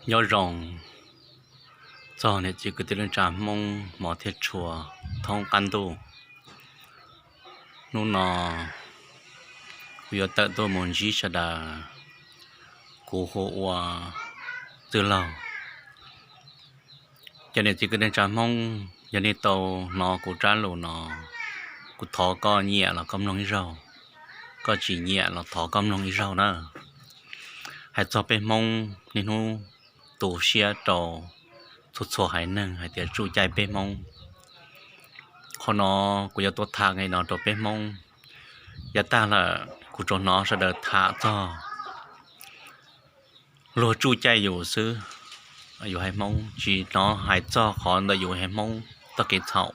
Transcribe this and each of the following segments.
Nyob zoo txog niam txiv kwv tij neej tsa Hmoob hmov thiab tshua thoob qab ntuj. Hnub no kuv yuav tawm tuaj mus ntsib sawv daws, kuv hu ua txwj laug. Cov niam txiv kwv tij neej tsa Hmoob, yog nej tau hnov kuv tsab lus no, kuv thov koj nyiam los koj mloog ib zaug, koj tsis nyiam los thov koj mloog ib zaug na. Hais txog peb Hmoob niaj hnub tu siab rau txhua txhua haiv neeg hais tias tsuj caij peb Hmoob. Qhov no kuv yuav tuaj tham nqe no rau peb Hmoob. Yav tag lawm kuv tsuas hnov sawv daws tham txog luag tsuj caij yus xwb, yus haiv Hmoob, tsis hnov hais txog qhov ntawm yus haiv Hmoob txoj kev txhaum.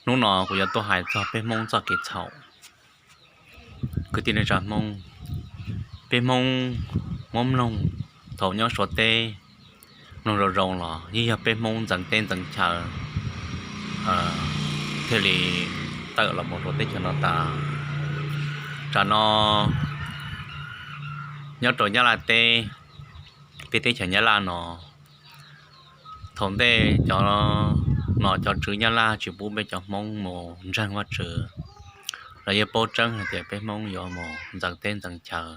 Hnub no kuv yuav tuaj hais txog peb Hmoob txoj kev txhaum. Kwv tij neej tsa Hmoob, peb Hmoob muab mloog thaum nyob Suav teb, mloog zoo zoo los yeej yog peb Hmoob ntxeev teb ntxeev chaw thiaj li tawm los mus rau teb chaws no tas. Tsam no nyob rau Nyab Laj teb, peb teb chaws Nyab Laj no, thaum ntej cov nom cov tswv Nyab Laj tsis pub peb cov Hmoob mus ntseeg Vajtswv, lawv yeej paub tseeb hais tias peb Hmoob yuav mus ntxeev teb ntxeev chaw.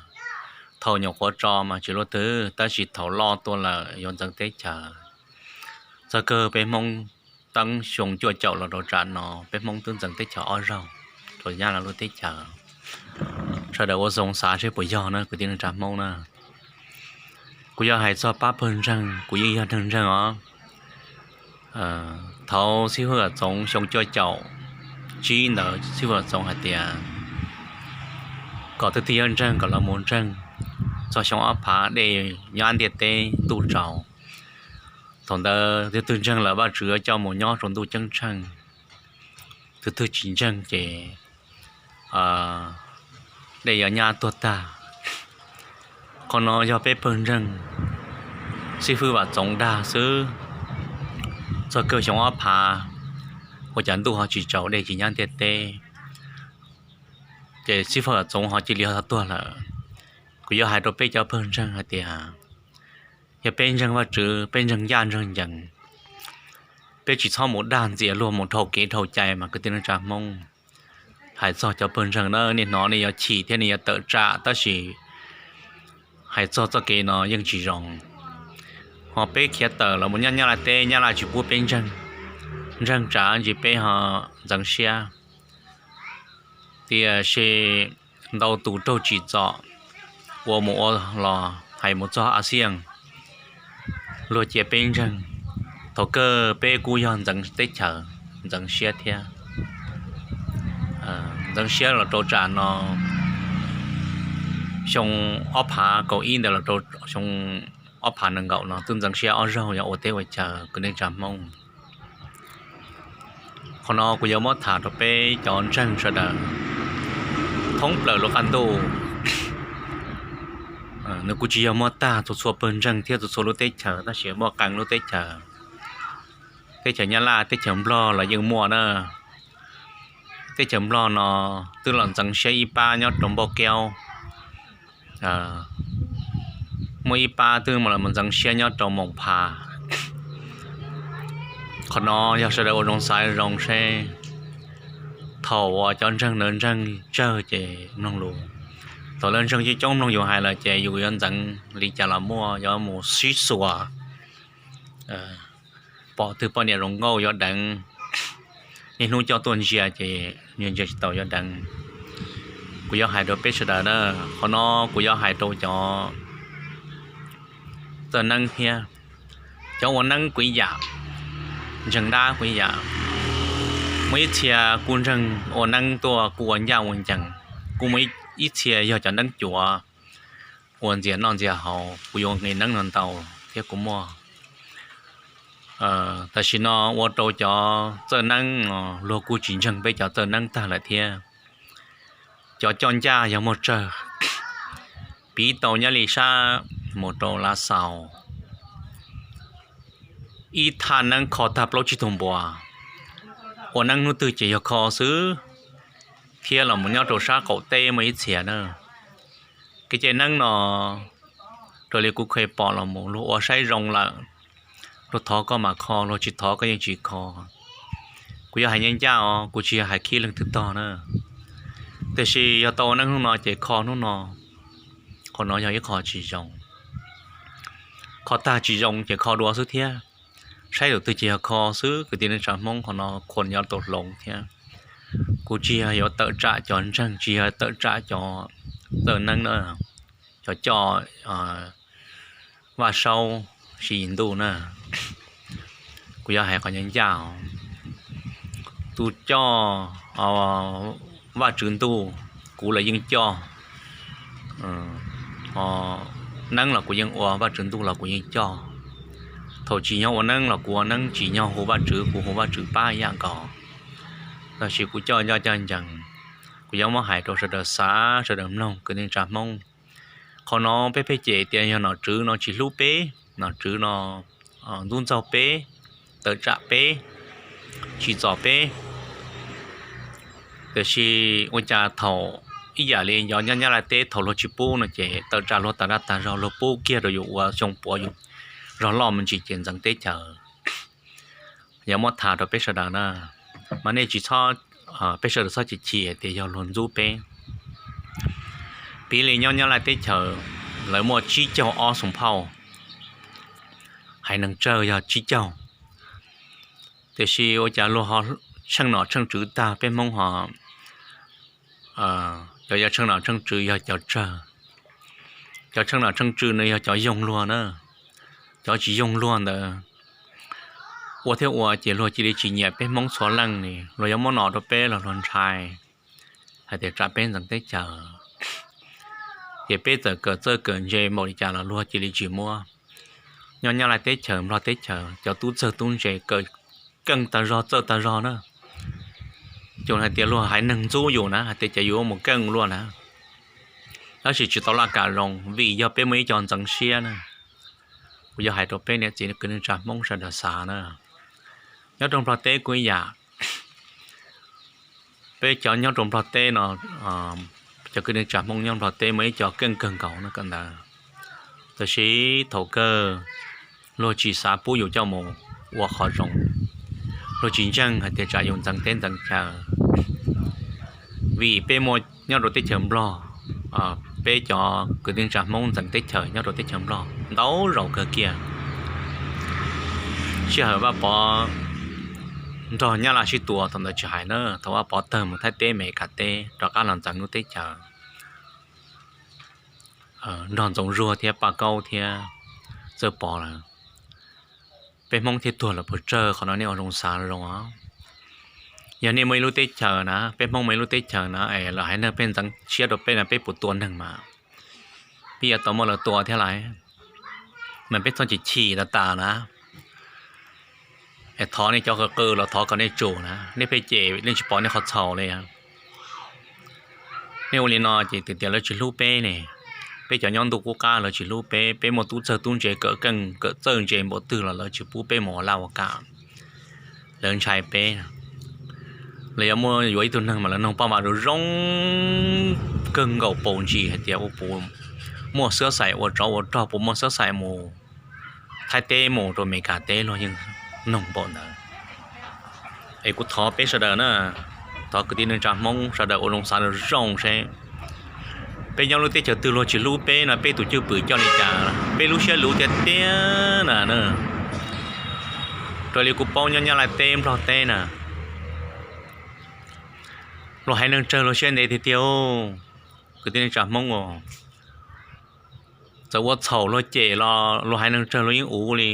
Thaum nyuam qhuav tso mas tsis luaj twg, tab sis thaum loj tuaj lawm yuav ntxeev teb chaws. Txog kawg peb Hmoob teeb xyoo cuaj caum los rau tsam no peb Hmoob twb ntxeev teb chaws ob zaug rau Nyab Laj lub teb chaws. Sawv daws ua zoo xav seb puas yog na kwv tij neej tsa Hmoob na. Kuv yog hais txog pab pawg ntseeg, kuv yeej yog neeg ntseeg os. Thaum xib hwb Vam Txoov xyoo cuaj caum tsib ntawd xib hwb Vam Txoov hais tias kom tus twg yog ntseeg kom los mus ntseeg, txog xyoo ob phav dej nyob ntiaj teb ntuj tsaus. Thaum ntawd tus twg ntseeg lawm Vajtswv yuav coj mus nyob rau ntuj ceeb tsheej, tus twg tsis ntseeg ces dej yuav nyab tuag tag. Qhov no yog peb pawg ntseeg xib hwb Vam Txoov dag xwb. Txog kawg xyoo ob phav ua cas ntuj ho tsis tsaus dej tsis nyab ntiaj teb, ces xib hwb Vam Txoov ho cia li ho tuag lawm. Kuv yuav hais rau peb cov pawg ntseeg hais tias yog peb ntseeg Vajtswv, peb ntseeg ncaj ntseeg ncees, peb tsis txhob mus dag ntxias luag mus dhau kev dhau cai mas kwv tij neej tsa Hmoob. Hais txog cov pawg ntseeg na, nej hnov nej yuav chim thiab nej yuav tawm tsam, tab sis hais txog txoj kev no yeej tsis zoo. Ho peb khiav tawm los mus nyob Nyab Laj teb, Nyab Laj tsis pub peb ntseeg, ntseeg tsam ntsis peb ho ntxeev siab. Tiam sis ntau tus raug tsim txom ua mus ua los hais mus txog A Xias, luag cia peb ntseeg. Thaum kawg peb kuj yog ntxeev teb chaws, ntxeev siab thiab. Ntxeev siab los rau tsam no xyoo ob phav kaum ib ntawd los rau xyoo ob phav nees nkaum no twb ntxeev siab ob zaug yog ua teb ua chaw kwv tij neej tsa Hmoob. Qhov no kuv yuav muab tham rau peb cov ntseeg sawv daws thoob plaws lub qab ntuj. Nws kuj tsis yog muab tag txhua txhua pawg ntseeg thiab txhua txhua lub teb chaws, tab sis muaj qee lub teb chaws, teb chaws Nyab Laj, teb chaws Nplog los yeej muaj na. Teb chaws Nplog no twb los ntxeev siab ib pab nyob rau Npauj Kaub, muaj ib pab twb los ntxeev siab nyob rau Moos Phas. Qhov no yog sawv daws ua zoo xav zoo seb thaum uas cov ntseeg ntawd ntseeg tsawg ces mloog lus, thaum lawv ntseeg coob coob mloog yus hais lawm ces yus yuav ntxeev li cas los muaj, yuav mus sib xuas, pom twg poj niam zoo nkauj yuav deev, niaj hnub coj tuaj ntsia ces ntsia ntsia tsis tau yuav deev. Kuv yuav hais rau peb sawv daws na, qhov no kuv yuav hais rau cov txawj neeb thiab cov ua neeb kuj ib yam, ntseeg dab kuj ib yam. Muaj ib txhia kuj ntseeg ua neeb tuaj kuj ua ncaj ua ncees, kuj muaj ib txhia yog cov neeb cuav ua ntxias noj ntxias haus, kuv yuav nqi neeb no ntau thiab kuv muaj. Tam sim no ua rau cov txawj neeb no luag kuj tsis ntseeg peb cov txawj neeb tag lawm thiab. Cov coj ncaj yog muaj tsawg, piv tau nyob li sab mus rau Lav Xaus, ib thaj neeb kho tag plaub tsib tug npua, ua neeb hnub twg ces yog kho xwb, thiab los mus nyob rau sab qaum teb muaj ib txhia na. Kev cai neeb no Raws li kuv kheev pom los mus luag ua saib zoo lawm, luag thov koj mam kho, luag tsis thov koj yeej tsis kho. Kuv yog hais ncaj ncaj os, kuv tsis yog hais khib leej twg tog na. Tiam sis yog tau ua neeb hnub no ces kho hnub no, qhov no yog ib qho tsis zoo. Kho tag tsis zoo ces kho dua xwb thiab. Saib tus twg ces yog kho xwb, kwv tij neej tsa Hmoob, qhov no khuam nyob tau hloov thiab. Kuv tsis yog yuav tawm tsam cov ntseeg, tsis yog tawm tsam cov txawj neeb na, cov coj Vaj Saub Siv Yis Ntuj na. Kuv yuav hais qhov ncaj ncaj, tus coj Vajtswv Ntuj kuv los yeej coj, neeb los kuv yeej ua, Vajtswv Ntuj los kuv yeej coj. Thaum tsim nyog ua neeb los kuv ua neeb, tsim nyog hu Vajtswv kuv hu Vajtswv pab ib yam nkaus. Tab sis kuv coj ncaj coj ncees, kuv yuav muab hais rau sawv daws xav, sawv daws mloog, kwv tij neej tsa Hmoob. Qhov no peb pheej cem tias yog nom tswv no tsis hlub peb, nom tswv no ntxub ntxaug peb, tawm tsam peb, tsim txom peb. Tiam sis ua cas thaum ib yam li cov nyob Nyab Laj teb thaum luag tsis pub no ces tawm tsam luag tas dab tas zog, luag pub kiag rau yus ua xyoo puav yus zog loj me ntsis ces ntxeev teb chaws. Yog muab tham rau peb sawv daws na, mas nej tsis txhob, peb sawv daws txhob chim chim tias yog luag ntxub peb. Piv li nyob Nyab Laj teb chaws, lawv muaj tsib caug ob xoom phauj, haiv neeg tsawg yog tsib caug. Tiam sis ua cas luag ho tsheej nom tsheej tswv tag, peb Hmoob ho, cov yog tsheej nom tsheej tswv yog cov tsawg. Cov tsheej nom tsheej tswv no yog cov yoog luag na, cov tsis yoog luag ntawd ua thiab ua ces luag cia li tsis nyiam peb Hmoob txhua leej li, luag yuav muab nom rau peb los luag ntshai hais tias tsam peb ntxeev teb chaws. Ces peb txawm kawm txawj kawm ntse npaum li cas los luag cia li tsis muab. Nyob Nyab Laj teb chaws, Nplog teb chaws, cov tub txawj tub ntse kawm keej tag zog txawj tag zog na. Ces hais tias luag haiv neeg ntxub yus na, hais tias cas yus ua mus keej luaj na. Tab sis tsis tau laj kam zoo vim yog peb muaj ib co ntxeev siab na. Kuv yog hais rau peb niam txiv kwv tij neej tsa Hmoob sawv daws xav na, nyob rau Nplog teb kuj ib yam. Peb cov nyob rau Nplog teb no, cov kwv tij neej tsa Hmoob nyob Nplog teb muaj ib co keej kawg nkaus no kawm ntawv, tab sis thaum kawg luag tsis xav pub yus coj mus ua qhov zoo, luag tsis ntseeg hais tias tsam yus ntxeev teb ntxeev chaw. Vim peb muaj nyob rau teb chaws Nplog, peb cov kwv tij neej tsa Hmoob ntxeev teb chaws nyob rau teb chaws Nplog ntau zaus kawg kiag. Sij hawm Vaj Pov nrog Nyab Laj sib tua thaum ntawd tsis hais na, thaum Vaj Pov tawg mus Thaib teb Mes Kas teb rov qab los ntxeev lub teb chaws, nrog Ntxoov Zuag thiab Paj Kaub thiab Txawj Pov lawm, peb Hmoob thiaj tuag lawm puas tsawg, qhov no nej ua zoo xav zoo os. Yog nej muaj ib lub teb chaws na, peb Hmoob muaj ib lub teb chaws na, es lawv haiv neeg pheej ntxeev siab rau peb na, peb puas tua neeg mas peb yuav tau muab lawv tua thiab lais. Mas peb txhob chim chim tas tas na, es thov nej cov qw qw los thov kom nej tsum na, nej pheej cem nej tsis pom nej qhov txhaum li. Nej ua li no ces tias tias lawv tsis hlub peb ne. Peb cov nyob ntuj qub qab lawv tsis hlub peb, peb muaj tub txawg tub ntse kawm keej kawm txawj ntse npaum twg los lawv tsis pub peb mus ua laj ua kam. Lawv ntshai peb. Lawv yuav muaj yuav ib tug neeg mas lawv noog paj vam zoo zoo kawg nkaus paus ntsis hais tias ua puas muaj xwab xaim ua tsov ua rog, puas muaj xwab xaim mus Thaib teb mus rau Mes Kas teb, luag yeej noog npaum ntawd. Es kuv thov peb sawv daws na, thov kwv tij neej tsa Hmoob sawv daws ua zoo xav zoo seb peb nyob lub teb chaws twg luag tsis hlub peb no peb tus cwj pwm coj li cas, peb lub siab luv tiag tiag na. Raws li kuv paub nyob Nyab Laj teb Nplog teb na, luag haiv neeg tsawg luag siab ntev tiag tiag. Kwv tij neej tsa Hmoob, txawm ua txhaum luag cem los luag haiv neeg tsawg luag yeej uv li.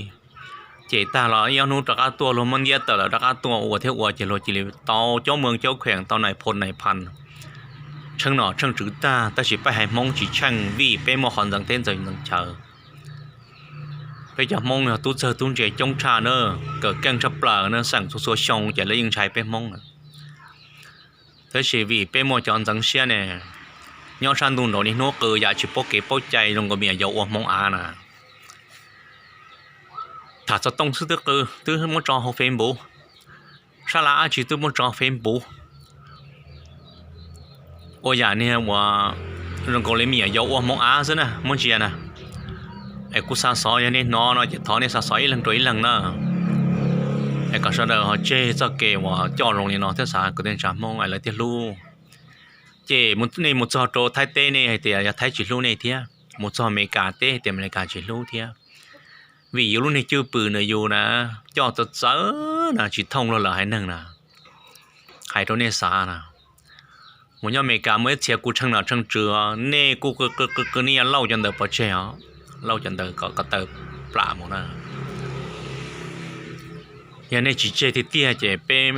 Cem tag los ib ob hnub rov qab tuaj luag muab ntiab tawm lawm rov qab tuaj ua thiab ua ces luag cia li tau coob muaj coob kheem, tau nais phoo nais phan, tsheej nom tsheej tswv tag, tab sis peb haiv Hmoob tsis tsheej vim peb muaj qhov ntxeev teb ntxeev chaw. Peb cov Hmoob yog tub txawg tub ntse coob tshaj na, kawm keej tshaj plaws na, xeem txhua txhua xyoo ces lawv yeej ntshai peb Hmoob na. Tab sis vim peb muaj cov ntxeev siab ne, nyob sab ntuj nraud niaj hnub qw yam tsis paub kev paub cai zoo nkaus me nyuam yaus ua hmoov av na. Tham xov tooj xwb twb qw, twb muab tso hauv Facebook, sab laj dab tsi twb muab tso Facebook. Ua yam niag uas zoo nkaus li me nyuam yaus ua hmoov av xwb na, muab ntsia na. Es kuv xa xov, yog nej hnov no ces thov nej xa xov ib leeg rau ib leeg na. Es kom sawv daws ho tseg txoj kev uas coj zoo li no thiab xav kwv tij neej tsa Hmoob es lawv thiaj hlub. Ces nej mus txog rau Thaib teb nej hais tias yog Thaib tsis hlub nej thiab, mus txog Amelikas teb hais tias Amelikas tsis hlub thiab. Vim yus lub niag cwj pwm na yus na, coj txawv txawv na tsis thooj luag lawm haiv neeg na. Hais rau nej xav na, mus nyob Amelikas muaj ib txhia kuv tsheej nom tsheej tswv, nej kuj qw qw qw nej Lauj cov ntawd pov tseg os. Lauj cov ntawd kom ko taw plam mus na. Yog nej tsis tseg tiag tiag ces peb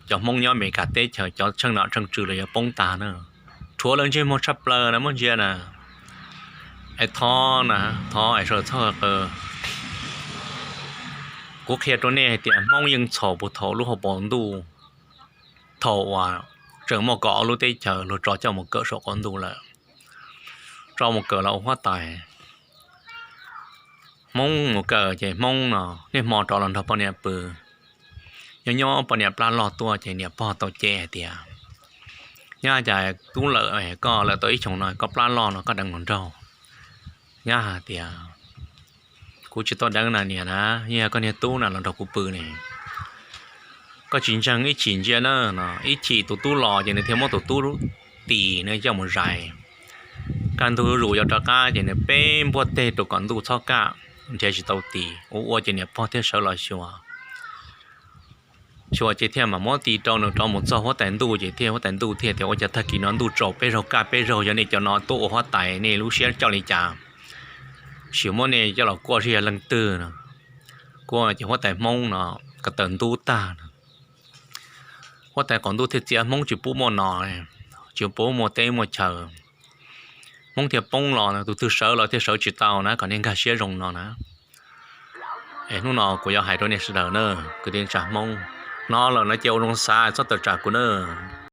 cov Hmoob nyob Amelikas teb chaws cov tsheej nom tsheej tswv los yuav poob tag na. Rhuav lawv ntsej muag tshaj plaws na muab ntsia na. Es thov na, thov es sawv txhawj qw. Kuv qhia rau nej hais tias Hmoob yeej txhaum puag thaum lub hauv paus ntuj, thaum uas tseem muaj kaum ob lub teb chaws luag tso coj mus kawm saum qaum ntuj lawm, tso mus kawm los ua huab tais. Hmoob mus kawm ces Hmoob no niaj hmo rov los nrog poj niam pw. Nyob nyob poj niam plab loj tuaj ces niam pog tau cem hais tias, nyab, cas tub lawm, koj lawm tau ib xyoos no koj plab loj no koj deev los nraug. Nyab hais tias, kuv tsis tau deev na niam na, yeej yog koj niag tub na los nrog kuv pw ne. Koj tsis ntseeg ib chim ntsia na no, ib chim tus tub los ces nws thiaj muab tus tub tis nws coj mus zais. Kaj ntug zuj zus yuav rov qab ces nws peb npuaj teg rau kom ntuj txhob kaj, nrhiav tsis tau tis, ua ua ces niam pog thiaj sawv los xyuas. Xyuas ces thiaj mam muab tis rau nws rov mus txog huab tais ntuj ces thiaj huab tais ntuj thiaj tias, ua cas tag kis no ntuj tsaus peb zaug kaj peb zaug, yog nej cov no tuaj ua huab tais nej lub siab coj li cas? Sim muab nej coj los kuaj seb yog leej twg no. Kuaj ces huab tais Hmoob no ko taw ntub tag no. Huab tais qaum ntuj thiaj txiav Hmoob tsis pub muaj no, tsis pub muaj teb muaj chaw. Hmoob thiaj poob los, tus twg sawv los thiaj sawv tsis tau na, kom nej nkag siab zoo no na. Es hnub no kuv yuav hais rau nej sawv daws na, kwv tij neej tsa Hmoob, hnov lawm no ces ua zoo xav txhob tawm tsam kuv na.